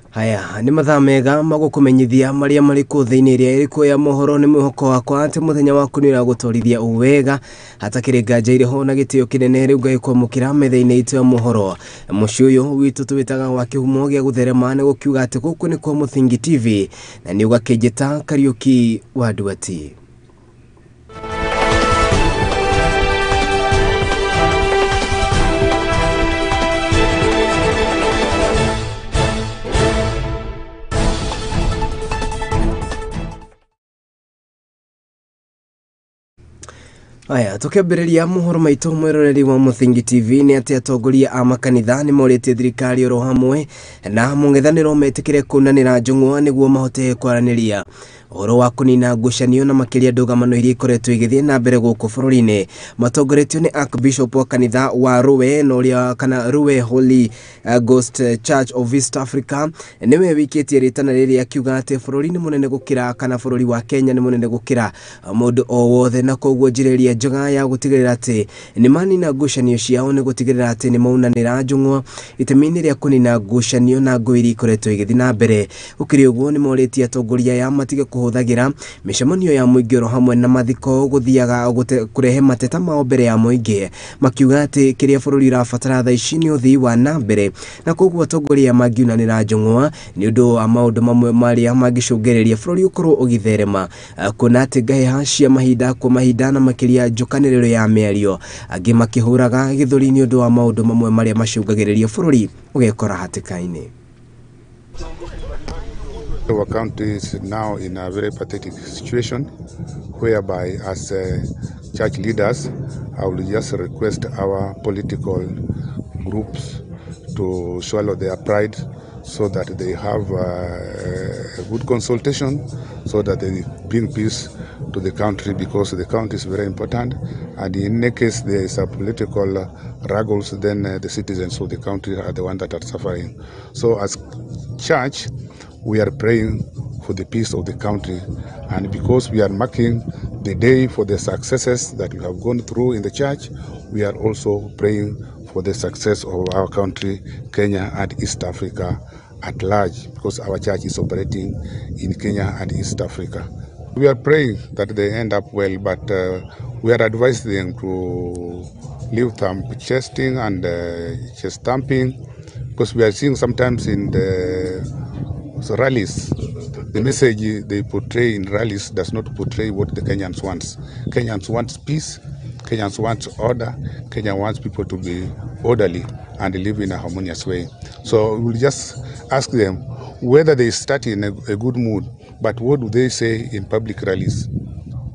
Haya ni mathaa mega magũkũmenyithia marĩa marĩ kũ thĩinĩ ĩrĩa ĩrĩkũ ya mohoro. Nĩ mwĩhoko wakwa atĩ mũthenya waku nĩ ũragũtwarithia wega hatakĩrĩ nganja irĩho na gĩtĩo kĩnene rĩu ngagĩkwamũkĩra metha-inĩ itũ ya mohoro. Mũciĩ ũyũ witũ tũwĩtaga wa kĩhumo gĩa gũtherema nĩ gũkiuga atĩ gũkũ nĩ kwa Mũthingi TV na nĩ ũgakĩnjĩta Kariũki wa Nduati. Aya, tukiambĩrĩria mohoro maitũ mwĩroreri wa Mũthingi TV nĩ atĩ atongoria a makanitha nĩ morĩtie thirikari oro hamwe na mũng'ethanĩro metĩkĩre kunanĩra njũng'wa nĩguo mahote kwaranĩria ũhoro wa kũnina ngucanio na makĩria ndũgamano iria ikoretwo igĩthiĩ na mbere gũkũ bũrũri-inĩ. Matongoretio nĩ Archbishop wa kanitha wa Ruwe na ũrĩa kana Ruwe Holy Ghost Church of East Africa nĩwe wikĩtie rĩtana rĩrĩ akiuga atĩ bũrũri nĩ mũnene gũkĩra kana bũrũri wa Kenya nĩ mũnene gũkĩra mũndũ o wothe, na koguo njĩra ĩrĩa njega ya gũtigĩrĩra atĩ nĩ manina ngucanio ciao nĩ gũtigĩrĩra atĩ nĩ maunanĩra njũng'wa itemi-inĩ rĩa kũnina ngucanio na ngũĩ iria ikoretwo igĩthiĩ na mbere. Gũkĩrĩ ũguo nĩ morĩtie atongoria aya matige kũhũthagĩra mĩcemanio ya mũingĩ oro hamwe na mathiko gũthiaga kũrehe mateta mao mbere ya mũingĩ, makiuga atĩ kĩrĩa bũrũri ũrabatara thaa ici nĩ ũthii wa na mbere, na koguo atongoria mangiunanĩra njũng'wa nĩ ũndũ wa maũndũ mamwe marĩa mangĩcũngĩrĩria bũrũri ũkorwo ũgĩtherema, kuona atĩ ngahĩha cia mahinda kwa mahinda na makĩria njũkanĩrĩro ya mĩario angĩ makĩhũraga gĩthũri nĩ ũndũ wa maũndũ mamwe marĩa macũngagĩrĩria bũrũri ũgekora hatĩka-inĩ. Our country is now in a very pathetic situation whereby as church leaders, I will just request our political groups to swallow their pride so that they have a good consultation, so that they bring peace to the country, because the country is very important, and in any case there is a political wrangles, then the citizens of the country are the ones that are suffering. So as church, we are praying for the peace of the country, and because we are marking the day for the successes that we have gone through in the church, we are also praying for the success of our country, Kenya and East Africa at large, because our church is operating in Kenya and East Africa. We are praying that they end up well, but we are advising them to leave thumb chesting and chest thumping, because we are seeing sometimes in the rallies, the message they portray in rallies does not portray what the Kenyans want. Kenyans want peace, Kenyans want order, Kenya wants people to be orderly and live in a harmonious way. So we'll just ask them whether they start in a good mood, but what do they say in public rallies?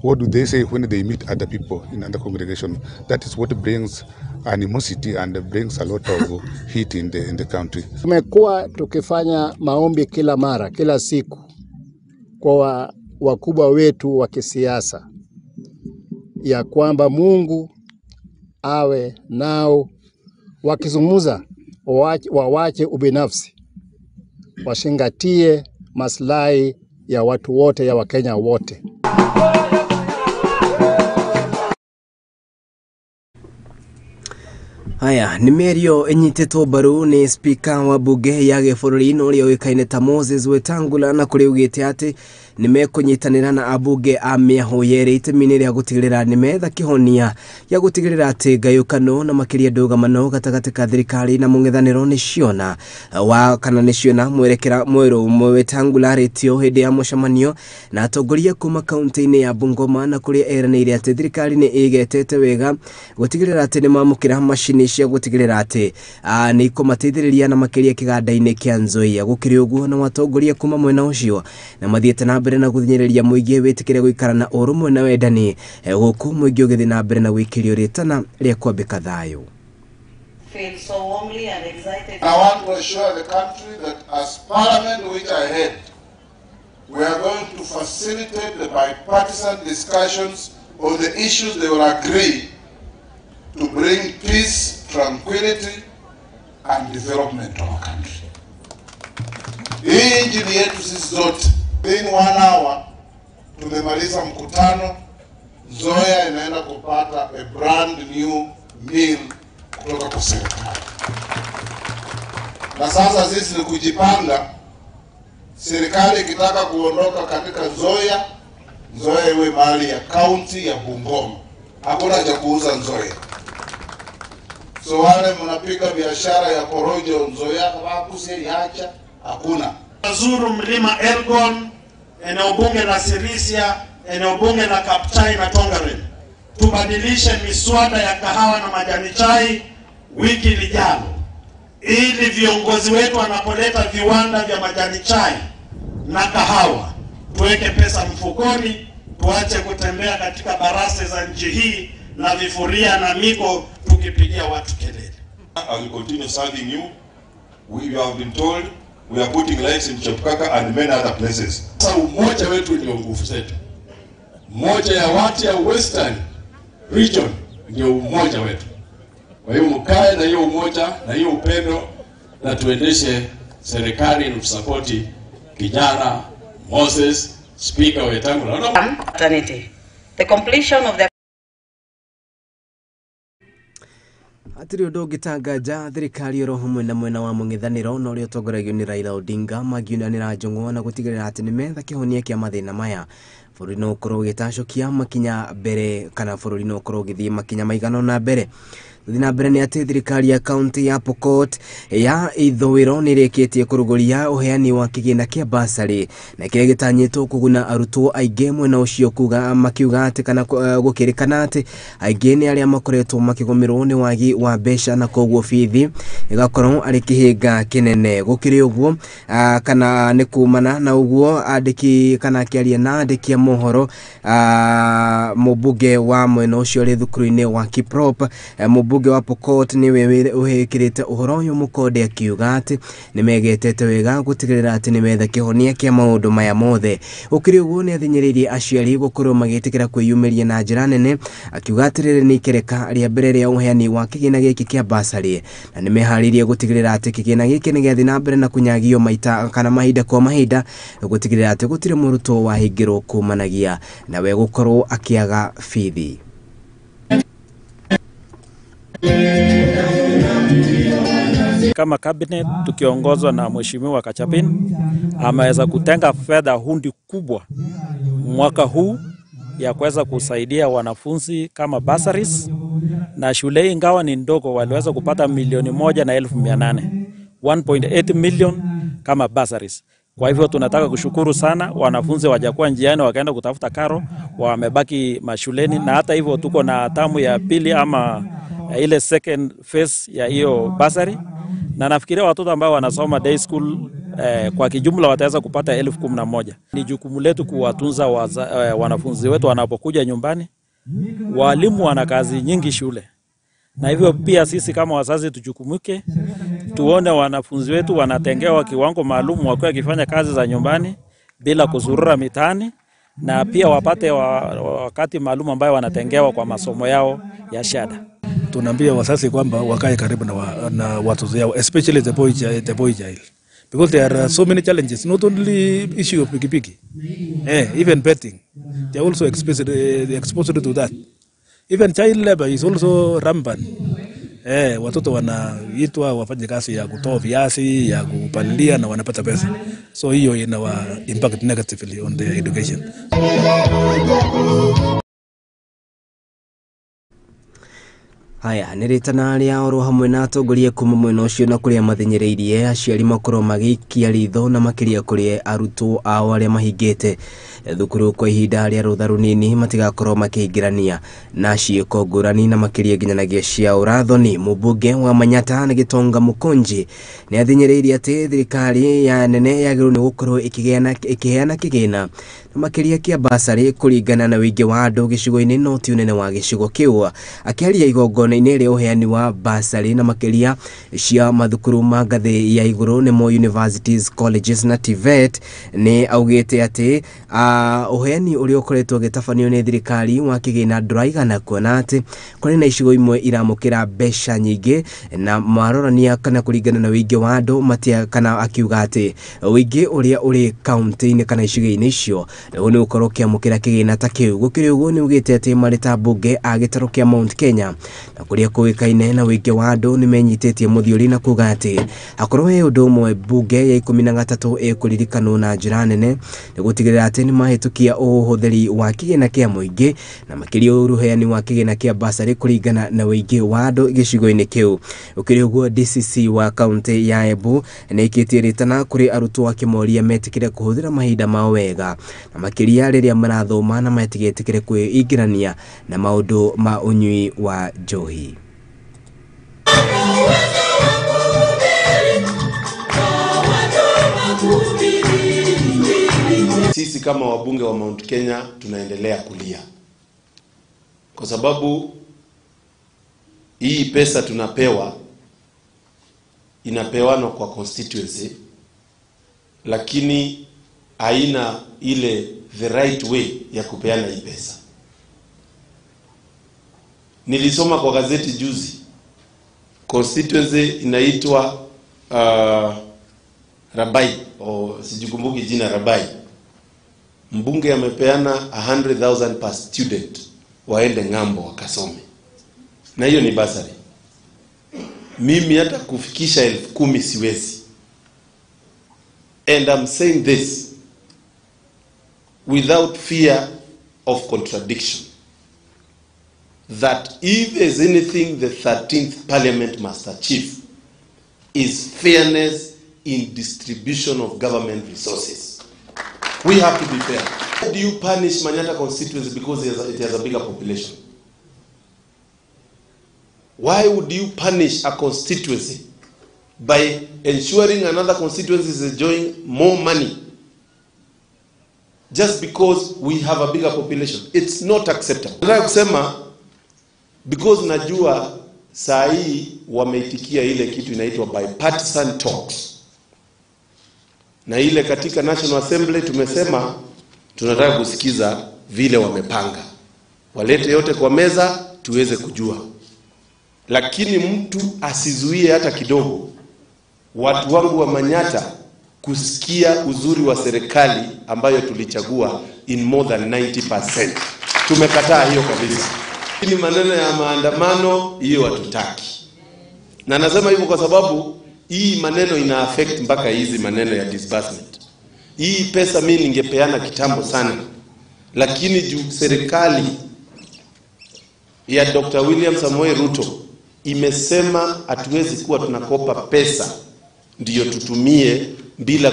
What do they say when they meet other people in other congregation? That is what brings animosity and brings a lot of heat in the country. Tumekuwa tukifanya maombi kila mara, kila siku kwa wakubwa wetu wa kisiasa ya kwamba Mungu awe nao, wakizungumza wawache ubinafsi, washingatie maslahi ya watu wote, ya Wakenya wote. Haya ni mĩario ĩnyitĩtwo mbaru nĩ spika wa bunge ya gĩbũrũri na ũrĩa ũĩkaine ta Moses Wetangula, na kũrĩa augĩte atĩ nĩ mekũnyitanĩra na ambunge a mĩahũ yerĩ itemi-inĩ rĩa gũtigĩrĩra nĩ metha kĩhonia gĩa gũtigĩrĩra atĩ ngayũkano na makĩria ndũgamano gatagatĩ ka thirikari na mũng'ethanĩro nĩ ciona wa kana nĩ ciona mwerekera mwerũ. Wetangula arĩtio hĩndĩ ya mũcemanio na atongoria kuma kaunti-inĩ ya Bungoma, na kũrĩa eranĩire atĩ thirikari nĩ ĩgetete wega gũtigĩrĩra atĩ nĩ mamũkĩra macini cia gũtigĩrĩra atĩ nĩ ikũmateithĩrĩria na makĩria kĩganda-inĩ kĩa Nzoia. Gũkĩrĩ ũguo na atongoria kuma mwena ũcio na mathiĩte na mbere na gũthinyĩrĩria mũingĩ wĩtĩkĩre gũikara na ũrũmwe na wendani, gũkũ mũingĩ ũgĩthiĩ na mbere na gwĩkĩrio rĩtana rĩa kwambĩka thayũ. Feel so warmly and excited. I want to assure the country that as Parliament, which I head, we are going to facilitate the bipartisan discussions on the issues they will agree to bring peace, tranquility, and development to our country. Hii nchi yetu sisi zote. In 1 hour tumemaliza mkutano, Nzoia inaenda kupata a brand new mill kutoka kwa serikali. Na sasa sisi ni kujipanga Serikali ikitaka kuondoka katika Nzoia, Nzoia iwe mali ya kaunti ya Bungoma. Hakuna cha kuuza Nzoia. So wale mnapiga biashara ya porojo Nzoia hawakuseriacha, hakuna. Zuru mlima Elgon, eneo bunge la Sirisia, eneo bunge la Kapchai na Tongaren. Tubadilishe miswada ya kahawa na majani chai wiki lijalo, ili viongozi wetu wanapoleta viwanda vya majani chai na kahawa tuweke pesa mfukoni, tuache kutembea katika barasa za nchi hii na vifuria na miko tukipigia watu kelele. I will continue serving you. We have been told we are putting lights in Chepkaka and many other places. Sasa umoja wetu ndio nguvu zetu. Moja ya watu ya Western Region ndio umoja wetu. Kwa hiyo mkae na hiyo umoja na hiyo upendo, na tuendeshe serikali na tusapoti kijana Moses, Speaker Wetangula. The completion of the Hatirĩ ũndũ ũngĩtanganja thirikari oro hamwe na mwena wa mũng'ethanĩro na ũrĩa ũtongoragio nĩ Raila Odinga mangiunanĩra njũng'wa na gũtigĩrĩra atĩ nĩmetha kĩhonia kĩa mathĩna maya. Bũrũri no ũkorwo ũgĩtacũkia makinya mbere, kana bũrũri no ũkorwo ũgĩthiĩ makinya maigana ũna mbere. Gũthiĩ na mbere nĩ atĩ thirikari ya kaunti ya Pokot ya ithũĩro nĩ ĩrĩkĩtie kũrũgũria ũheani wa kĩgĩna kĩa basarĩ na kĩrĩa gĩtanyĩtwo kũguna arutwo aingĩ mwena ũcio, kuga makiuga atĩ kana gũkĩrĩkana atĩ aingĩ nĩ arĩa makoretwo makĩgũmĩrwo nĩ wagi wa mbeca na koguo bithi ĩgakorwo arĩ kĩhĩnga kĩnene. Gũkĩrĩ ũguo kana nĩ kumana na ũguo andĩki kana akĩaria na andĩki a mohoro mũmbunge wa mwena ũcio ũrĩ thukuru-inĩ wa Kiprop, mũmbunge wa Pokot nĩwe ũhĩkĩrĩte ũhoro ũyũ mũkonde akiuga atĩ nĩmegetete wega gũtigĩrĩra atĩ nĩmetha kĩhonia kĩa maũndũ maya mothe. Gũkĩrĩ ũguo nĩathinyĩrĩirie aciari gũkorwo magĩtĩkĩra kwĩyumĩria na njĩra nene, akiuga atĩ rĩrĩ nĩ ikereka rĩa mbere rĩa ũheani wa kĩgĩna gĩkĩ kĩa basarĩ na nĩmeharĩirie gũtigĩrĩra atĩ kĩgĩna gĩkĩ nĩgĩathiĩ na mbere na kũnyagio maita kana mahinda kwa mahinda gũtigĩrĩra atĩ gũtirĩ mũrutwo wahingĩrwo kumanagia nawe gũkorwo akĩaga bithi. Kama cabinet tukiongozwa na Mheshimiwa Kachapin ameweza kutenga fedha hundi kubwa mwaka huu ya kuweza kusaidia wanafunzi kama bursaries, na shule ingawa ni ndogo waliweza kupata 1,800,000, 1.8 million kama bursaries. Kwa hivyo tunataka kushukuru sana wanafunzi wajakuwa njiani wakaenda kutafuta karo, wamebaki mashuleni, na hata hivyo tuko na tamu ya pili ama ile second phase ya hiyo bursary, na nafikiria watoto ambao wanasoma day school kwa kijumla wataweza kupata 11,000. Ni jukumu letu kuwatunza wanafunzi wetu wanapokuja nyumbani. Walimu wana kazi nyingi shule, na hivyo pia sisi kama wazazi tujukumike, tuone wanafunzi wetu wanatengewa kiwango maalum wakiwa wakifanya kazi za nyumbani bila kuzurura mitaani, na pia wapate wakati maalum ambayo wanatengewa kwa masomo yao ya shada. Tunaambia wazazi kwamba wakae karibu na watoto yao, especially the boy child, because there are so many challenges, not only issue of pikipiki, even betting, they are also exposed to that. Even child labor is also rampant. Watoto wanaitwa wafanye kazi ya kutoa viazi, ya kupalilia na wanapata pesa. So hiyo inawa impact negatively on their education. Haya nĩ rĩtana rĩa oro hamwe na atongoria kuma mwena ũcio na kũrĩa mathinyĩrĩirie aciari makorwo magĩikia ritho na makĩria kũrĩ arutwo ao arĩa mahingĩte thukuru kwa ihinda rĩa rũtha rũnini matigakorwo makĩingĩrania na ciĩko ngũrani na makĩria nginyanagia cia ũrathoni. Mũmbunge wa Manyata na Gĩtonga Mũkũnji nĩ athinyĩrĩirie atĩ thirikari ya nene yagĩrĩirwo nĩ gũkorwo ĩkĩheana kĩgĩna na makĩria kĩa basarĩ kũringana na ũingĩ wa andũ gĩcigo-inĩ no ti ũnene wa gĩcigo kĩu. Akĩaria igongona rĩa ũheani wa basarĩ na makĩria cia mathukuru ma ngathĩ ya igũrũ nĩmo universities, colleges na TVET, nĩ augĩte atĩ Uheani ũrĩa ũkoretwo ũgĩtabanio nĩ thirikari wa kĩgĩna ndũraigana kuona atĩ kũrĩ na icigo imwe iramũkĩra mbeca nyingĩ na marorania kana kũringana na ũingĩ wa andũ matia kana akiuga atĩ ũingĩ ũrĩa ũrĩ kaunti-inĩ kana icigo-inĩ icio nĩ ũkorwo ũkĩamũkĩra kĩgĩna ta kĩu. Gũkĩrĩ ũguo nĩ ugĩte atĩ marĩ ta mbunge a gĩtarũ kĩa Mount Kenya na kũrĩa kũĩkaine na ũingĩ wa andũ nĩ menyitĩtie mũthiori na kuga atĩ akorwo he ũndũ ũmwe mbunge ya 13 ĩkũririkanwo na njĩra nene nĩ gũtigĩrĩra atĩ nĩ mahĩtũkia ũhũthĩri wa kĩgĩna kĩa mũingĩ na makĩria ũheani wa kĩgĩna kĩa basarĩ kũringana na ũingĩ wa andũ gĩcigo-inĩ kĩu. Ũkĩrĩ ũguo DCC wa kaunti ya Embu nĩ ĩkĩtie rĩtana kũrĩ arutwo akĩmoria metĩkĩre kũhũthĩra mahinda mao wega na makĩria rĩrĩa marathoma na matigetĩkĩre kwĩingĩrania na maũndũ ma ũnyui wa njohi. Sisi kama wabunge wa Mount Kenya tunaendelea kulia kwa sababu hii pesa tunapewa inapewanwa kwa constituency, lakini haina ile the right way ya kupeana hii pesa. Nilisoma kwa gazeti juzi, constituency inaitwa Rabai, o sijikumbuki jina Rabai. Mbunge amepeana 100,000 per student waende ng'ambo wakasome, na hiyo ni basari. Mimi hata kufikisha 10,000 siwezi. And I'm saying this without fear of contradiction, that if there's anything the 13th Parliament must achieve is fairness in distribution of government resources. We have to be fair. Why do you punish Manyatta constituency because it has a bigger population? Why would you punish a constituency by ensuring another constituency is enjoying more money just because we have a bigger population? It's not acceptable. Nataka kusema because najua saa hii wameitikia ile kitu inaitwa bipartisan talks. Na ile katika National Assembly tumesema tunataka kusikiza vile wamepanga. Walete yote kwa meza tuweze kujua. Lakini mtu asizuie hata kidogo watu wangu wa Manyatta kusikia uzuri wa serikali ambayo tulichagua in more than 90%. Tumekataa hiyo kabisa. Ni maneno ya maandamano hiyo hatutaki. Na nasema hivyo kwa sababu hii maneno ina affect mpaka hizi maneno ya disbursement. Hii pesa mimi ningepeana kitambo sana, lakini juu serikali ya Dr. William Samoei Ruto imesema hatuwezi kuwa tunakopa pesa ndiyo tutumie bila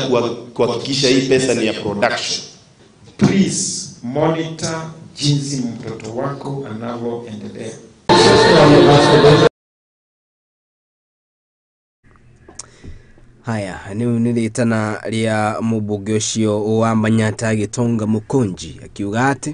kuhakikisha hii pesa ni ya production. Please monitor jinsi mtoto wako anavyoendelea. Haya, nĩ rĩtana rĩa mũmbunge ũcio wa Manyatta Gitonga Mukunji akiuga atĩ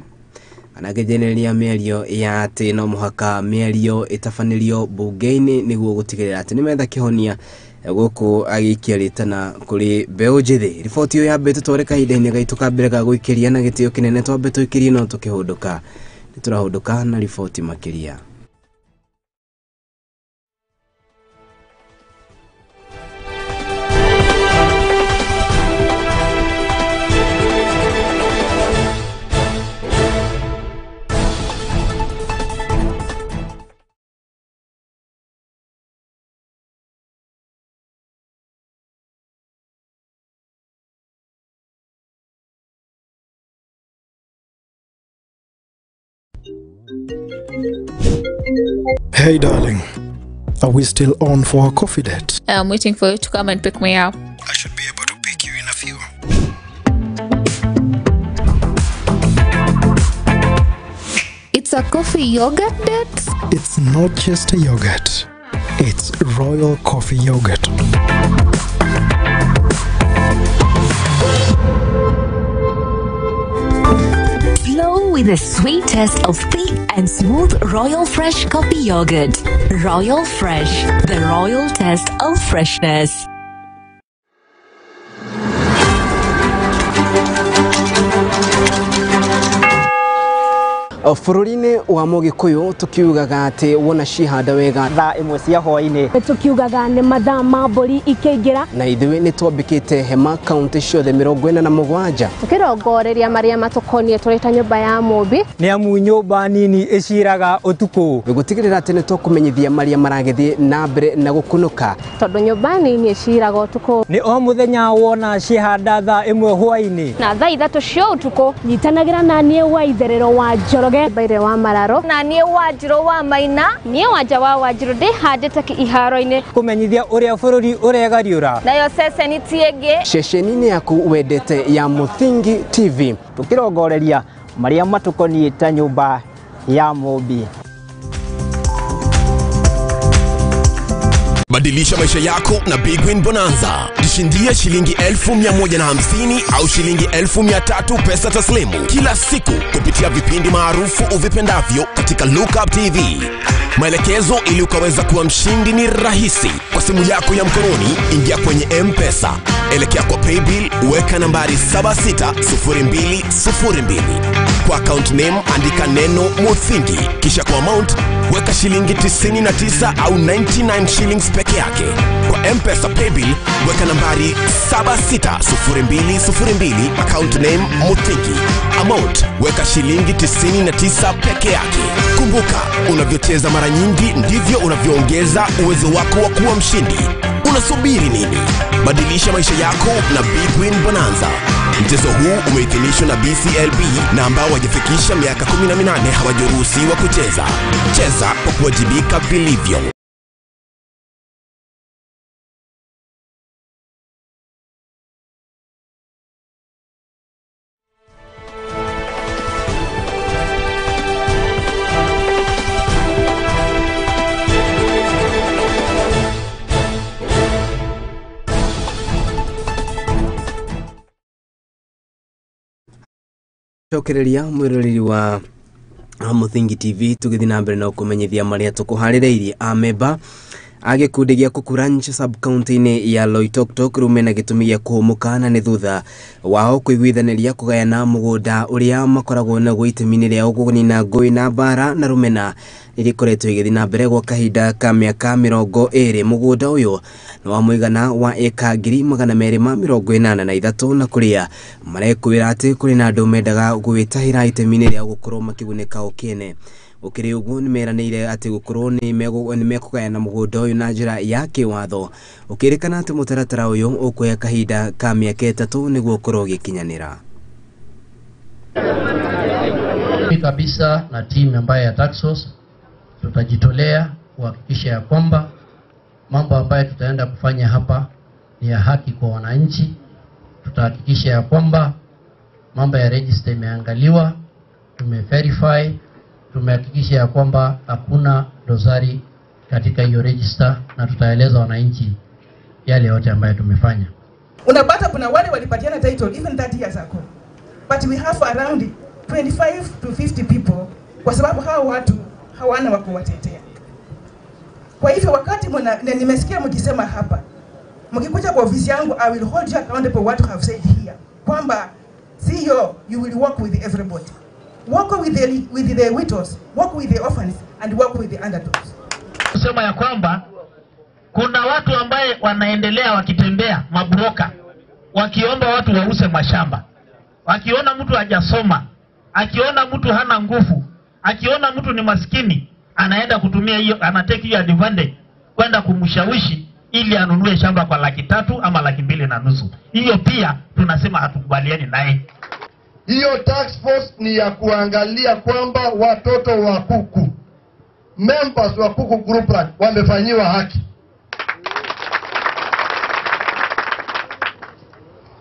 kana akĩnjenereria mĩario ya atĩ no mũhaka mĩario ĩtabanĩrio mbunge-inĩ nĩguo gũtigĩrĩra atĩ nĩmetha kĩhonia gũkũ agĩikia rĩtana kũrĩ mbeũ njĩthĩ. Riboti ĩyo yambĩte tware kahinda-inĩ gaitũ ka mbere ga gũikĩria na gĩtĩo kĩnene twambe tũikĩrie no tũkĩhũndũka nĩ tũrahũndũka na riboti makĩria. Hey darling, are we still on for a coffee date? I'm waiting for you to come and pick me up. I should be able to pick you in a few. It's a coffee yogurt date? It's not just a yogurt. It's Royal Coffee Yogurt. Flow with the sweet taste of thick and smooth Royal Fresh Coffee Yogurt. Royal Fresh, the royal taste of freshness. Bũrũri-inĩ wa Mũgĩkũyũ tukiugaga atĩ wona cihanda wega thaa ĩmwe cia hwaĩ-inĩ, tukiugaga nĩ mathaa ma mbũri ikĩingĩra, na ithuĩ nĩ twambĩkĩte hema kaunti ciothe 47 tukirongoreria marĩa matũkoniĩ tũrĩ ta nyũmba ya Mũmbi, nĩ amu nyũmba nini ĩciraga ũtukũ, gũtigĩrĩra atĩ nĩ tũkũmenyithia marĩa maragĩthiĩ na mbere na gũkunũka, tondũ nyũmba nini ĩciraga ũtukũ. Nĩ o mũthenya wona cihanda thaa ĩmwe hwaĩ-inĩ na thaa 3 cia ũtukũ. Nyitanagĩra na niĩ wa itherero wa Njoroge Baire wa Mararo, na niĩ Wanjirũ wa Maina, niĩ Wanja wa Wanjirũ ndĩhandĩte iharo-inĩ kũmenyithia ũrĩa bũrũri ũregariũra, nayo ceceni ti ĩngĩ, ceceni-inĩ yaku wendete ya Mũthingi TV, tukirongoreria marĩa matũkoniĩ ta nyũmba ya Mũmbi. Badilisha maisha yako na Big Win Bonanza. Jishindie shilingi 1,150 au shilingi 1,300 pesa taslimu kila siku kupitia vipindi maarufu uvipendavyo katika Lookup TV. Maelekezo ili ukaweza kuwa mshindi ni rahisi. Kwa simu yako ya mkononi, ingia kwenye M-Pesa, elekea kwa Paybill, weka nambari 760202. Kwa account name andika neno Muthingi, kisha kwa amount weka shilingi 99 au 99 shillings peke yake. Kwa M-Pesa Paybill weka nambari 760202, account name Muthingi, amount weka shilingi 99 peke yake. Kumbuka, unavyocheza mara nyingi ndivyo unavyoongeza uwezo wako wa kuwa mshindi. Unasubiri nini? Badilisha maisha yako na Big Win Bonanza. Mchezo huu umeidhinishwa na BCLB na ambao hawajafikisha miaka 18 hawajaruhusiwa kucheza. Cheza kwa kuwajibika vilivyo. Cokereria mwiroreri wa Muthingi TV tugithii na mbere na kumenyithia maria tukuharĩrĩirie. Amemba a gĩkundi gĩa Kukuranch sub-county-inĩ ya Loitoktok rĩu mena gĩtũmi gĩa kũhũmũka na nĩ thutha wao kũiguithanĩria kũgayana mũgũnda ũrĩa makoragwo naguo itemi-inĩ rĩao kũnina ngũĩ na mbara na rũmena iria ikoretwo igĩthiĩ na mbere gwa kahinda ka mĩaka 20. Mũgũnda ũyũ nĩ wa mũigana wa ĩka 283 na kũrĩa marekwĩra atĩ kũrĩ na andũ mendaga gwĩtahĩra itemi-inĩ rĩao gũkorwo makĩgunĩka o kĩene. Gũkĩrĩ ũguo nĩmeranĩire atĩ gũkorwo nĩ mekũgayana mũgũnda ũyũ na njĩra ya kĩwatho, ũkĩrĩkana atĩ mũtaratara ũyũ ũkuoya kahinda ka mĩaka 3 nĩguo ũkorwo ũgĩkinyanĩra. Kabisa na timu ambayo ya Task Force tutajitolea kuhakikisha ya kwamba mambo ambayo tutaenda kufanya hapa ni ya haki kwa wananchi. Tutahakikisha ya kwamba mambo ya register imeangaliwa, tumeverify, tumehakikisha ya kwamba hakuna dosari katika hiyo register, na tutaeleza wananchi yale yote ambayo tumefanya. Unapata kuna wale walipatiana title even 30 years ago, but we have around 25 to 50 people, kwa sababu hao watu hawana wa kuwatetea. Kwa hivyo wakati nimesikia mkisema hapa, mkikuja kwa ofisi yangu, I will hold you accountable what you have said here, kwamba sio you will work with everybody. Work with the widows, work with the orphans, and work with the underdogs. Kusema ya kwamba kuna watu ambaye wanaendelea wakitembea mabroka, wakiomba watu wause mashamba, wakiona mtu hajasoma, akiona mtu hana nguvu, akiona mtu ni maskini, anaenda kutumia hiyo, anatake hiyo advantage kwenda kumshawishi ili anunue shamba kwa 300,000 ama 250,000. Hiyo pia tunasema hatukubaliani naye. Hiyo task force ni ya kuangalia kwamba watoto wa kuku, members wa kuku group wamefanyiwa haki.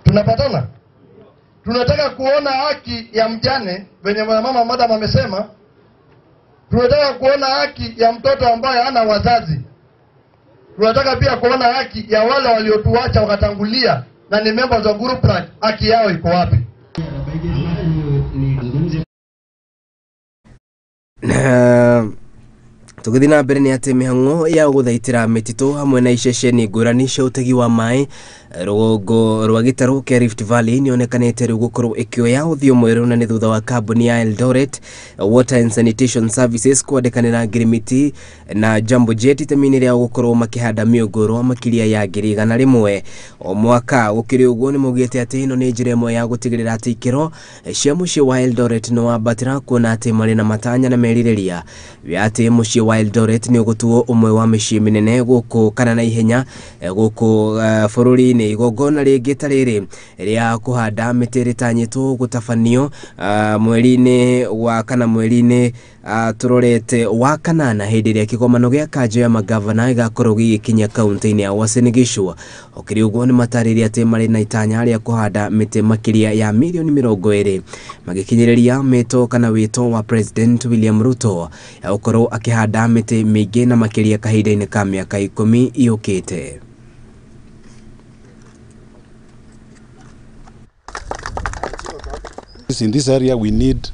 Tunapatana? Tunataka kuona haki ya mjane venye mama madam amesema. Tunataka kuona haki ya mtoto ambaye hana wazazi. Tunataka pia kuona haki ya wale waliotuacha wakatangulia na ni members wa group, haki yao iko wapi? Tũgĩthiĩ na mbere nĩ atĩ mĩhang'o ya gũthaitĩra mĩtitũ hamwe na iceceni ngũrani cia ũtegi wa maĩ rũgongo rwa gĩtarũ kĩa Rift Valley nĩonekanĩte rĩu gũkorwo ĩkĩoya ũthiũ mwerũ, na nĩ thutha wa kambuni ya Eldoret Water and Sanitation Services kwandĩkanĩra ngirimiti na Jambo Jet itemi-inĩ rĩa gũkorwo makĩhanda mĩũngũrwa makĩria ya 100,000 o mwaka. Gũkĩrĩ ũguo nĩ maugĩte atĩ ĩno nĩ njĩra ĩmwe ya gũtigĩrĩra atĩ ikĩro cia mũciĩ wa Eldoret nĩ wambatĩra, kuona atĩ marĩ na matanya na merirĩria ya atĩ mũciĩ wa Eldoret nĩ ũgũtuo ũmwe wa mĩciĩ mĩnene gũkũ kana na ihenya gũkũ bũrũri-inĩ. Igongona rĩngĩ ta rĩrĩ rĩa kũhanda mĩtĩ rĩtanyĩtwo gũtabanio mweri-inĩ wa kana mweri-inĩ tũrorete wa kanana, hĩndĩ ĩrĩa kĩgomano gĩa kanjũ ya magavana gĩgakorwo gĩgĩkinya kaunti-inĩ ya Uasin Gishu. Ũkĩrĩ ũguo nĩ matarĩria atĩ marĩ na itanya rĩa kũhanda mĩtĩ makĩria ya milioni 20, magĩkinyĩrĩria mĩto kana wĩto wa President William Ruto ya gũkorwo akĩhanda mĩtĩ mĩingĩ na makĩria kahinda-inĩ ka mĩaka 10 yũkĩte. In this area we need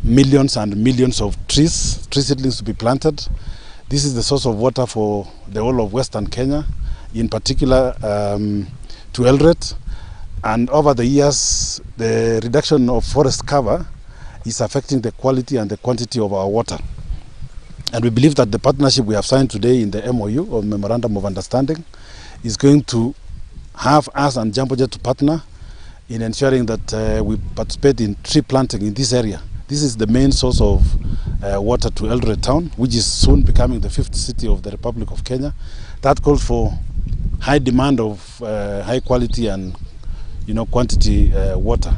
millions and millions of trees, tree seedlings to be planted. This is the source of water for the whole of Western Kenya, in particular to Eldoret. And over the years, the reduction of forest cover is affecting the quality and the quantity of our water. And we believe that the partnership we have signed today in the MOU, or Memorandum of Understanding, is going to have us and Jambojet to partner in ensuring that we participate in tree planting in this area. This is the main source of water to Eldoret town, which is soon becoming the 5th city of the Republic of Kenya. That calls for high demand of high quality and quantity water.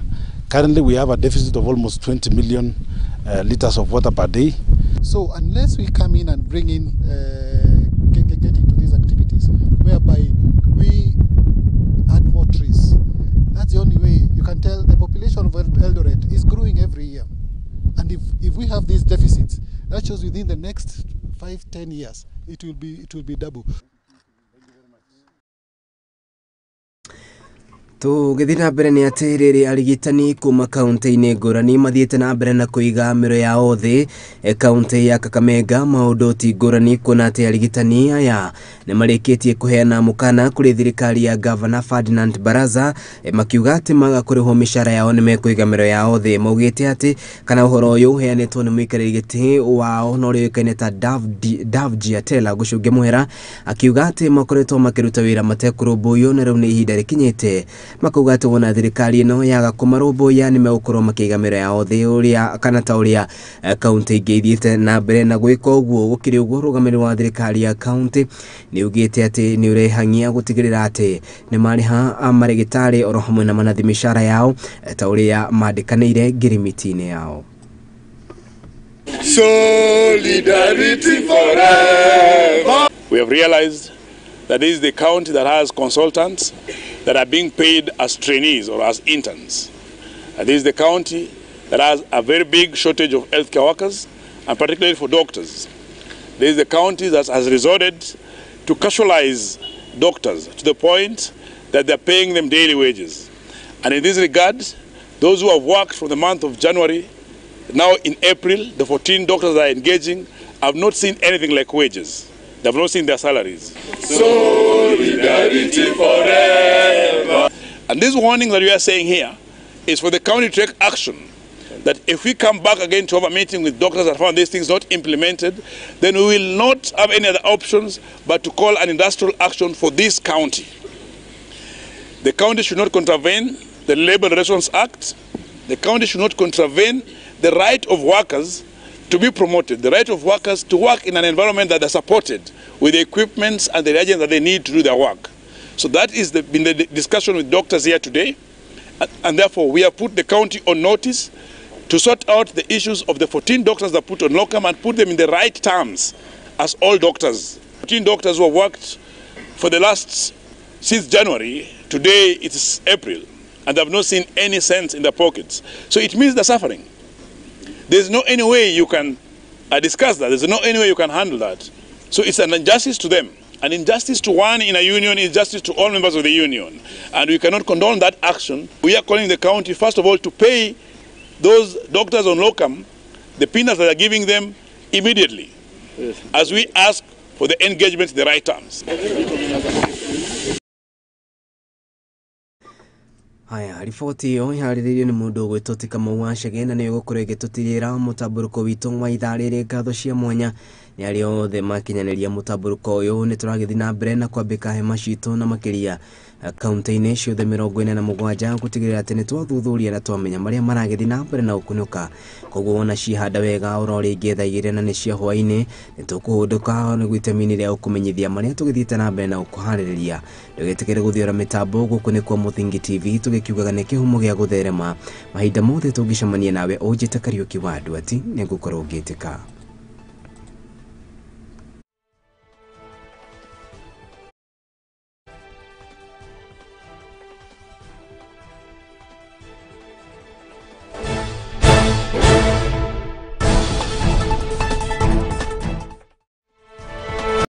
Currently, we have a deficit of almost 20 million liters of water per day. So unless we come in and bring in, get into these activities, whereby we add more trees, that's the only way. You can tell the population of Eldoret is growing every year. And if we have these deficits, that shows within the next 5-10 years, it will be double. Tũgĩthiĩ na mbere nĩ atĩ rĩrĩ arigitani kuma kaunti-inĩ ngũrani mathiĩte na mbere na kũiga mĩro yao thĩ kaunti ya Kakamega, maũndũ ti ngũrani kuona atĩ arigitani aya nĩ marĩkĩtie kũheana mũkana kũrĩ thirikari ya Governor Ferdinand Baraza, makiuga atĩ maga kũrĩhwo mĩcara yao nĩ mekũiga mĩro yao thĩ. Maugĩte atĩ kana ũhoro ũyũ ũheanĩtwo nĩ mũikarĩri gĩtĩ wao na ũrĩa ũĩkaine ta Davji Atela gũcũngia mũhera, akiuga atĩ makoretwo makĩruta wĩra matekũrũmbũiyo na rĩu nĩ ihinda rĩkinyĩte makauga atĩ wona thirikari ĩno yaga kũmarũmbũiya nĩ megũkorwo makĩiga mĩro yao thĩ ũrĩa kana ta ũrĩa kaunti ingĩ ithiĩte na mbere na gwĩka ũguo. Gũkĩrĩ ũguo, ũrũgamĩrĩri wa thirikari ya kaunti nĩ ugĩte atĩ nĩ ũrehang'ia gũtigĩrĩra atĩ nĩ marĩha marĩgĩtarĩ oro hamwe na manathi mĩcara yao ta ũrĩa mandĩkanĩire ngirimiti-inĩ yao. Solidarity forever. We have realized that this is the county that has consultants that are being paid as trainees or as interns. And this is the county that has a very big shortage of healthcare workers, and particularly for doctors. This is the county that has resorted to casualize doctors to the point that they're paying them daily wages. And in this regard, those who have worked from the month of January, now in April, the 14 doctors that are engaging have not seen anything like wages. They have not seen their salaries. Solidarity forever. And this warning that we are saying here is for the county to take action. That if we come back again to have a meeting with doctors and found these things not implemented, then we will not have any other options but to call an industrial action for this county. The county should not contravene the Labor Relations Act. The county should not contravene the right of workers to be promoted, the right of workers to work in an environment that they're supported with the equipment and the reagents that they need to do their work. So that is been the discussion with doctors here today. And therefore, we have put the county on notice to sort out the issues of the 14 doctors that put on locum and put them in the right terms as all doctors. 14 doctors who have worked for the last, since January, today it's April, and they have not seen any cents in their pockets. So it means they're suffering. There's no any way you can discuss that. There's no any way you can handle that. So it's an injustice to them. An injustice to one in a union is justice to all members of the union. And we cannot condone that action. We are calling the county, first of all, to pay those doctors on locum the peanuts that are giving them immediately. as we ask for the engagement in the right terms. Haya, riboti ĩyo yarĩrĩirio nĩ mũndũ ũgwĩtwo ti Kamau wa Chege na nĩyo ĩgũkorwo ĩgĩtũtirĩra mũtambũrũko witũ wa ithaa rĩrĩ. Ngatho cia mwanya nĩ arĩa othe makinyanĩria mũtambũrũko ũyũ. Nĩ tũragĩthiĩ na mbere na kwambĩka hema citũ na makĩria kaunti-inĩ ciothe 47 gũtigĩrĩra atĩ nĩ twathuthuria na twamenya marĩa maragĩthiĩ na mbere na gũkunũka. Koguo wona cihanda wega oro rĩngĩ thaa 2 na nĩ cia hwaĩ-inĩ nĩ tũkũhũndũka nĩguo itemi-inĩ rĩa gũkũmenyithia marĩa tũgĩthiĩte na mbere na gũkũharĩrĩria. Ndũgetĩkĩre gũthiora mĩtambo. Gũkũ nĩ kwa Mũthingi TV, tũgĩkiugaga nĩ kĩhumo gĩa gũtherema mahinda mothe. Tũngĩcemania nawe ũnjĩte Kariũki wa Nduati, nĩ ngũkorwo ngĩtĩka.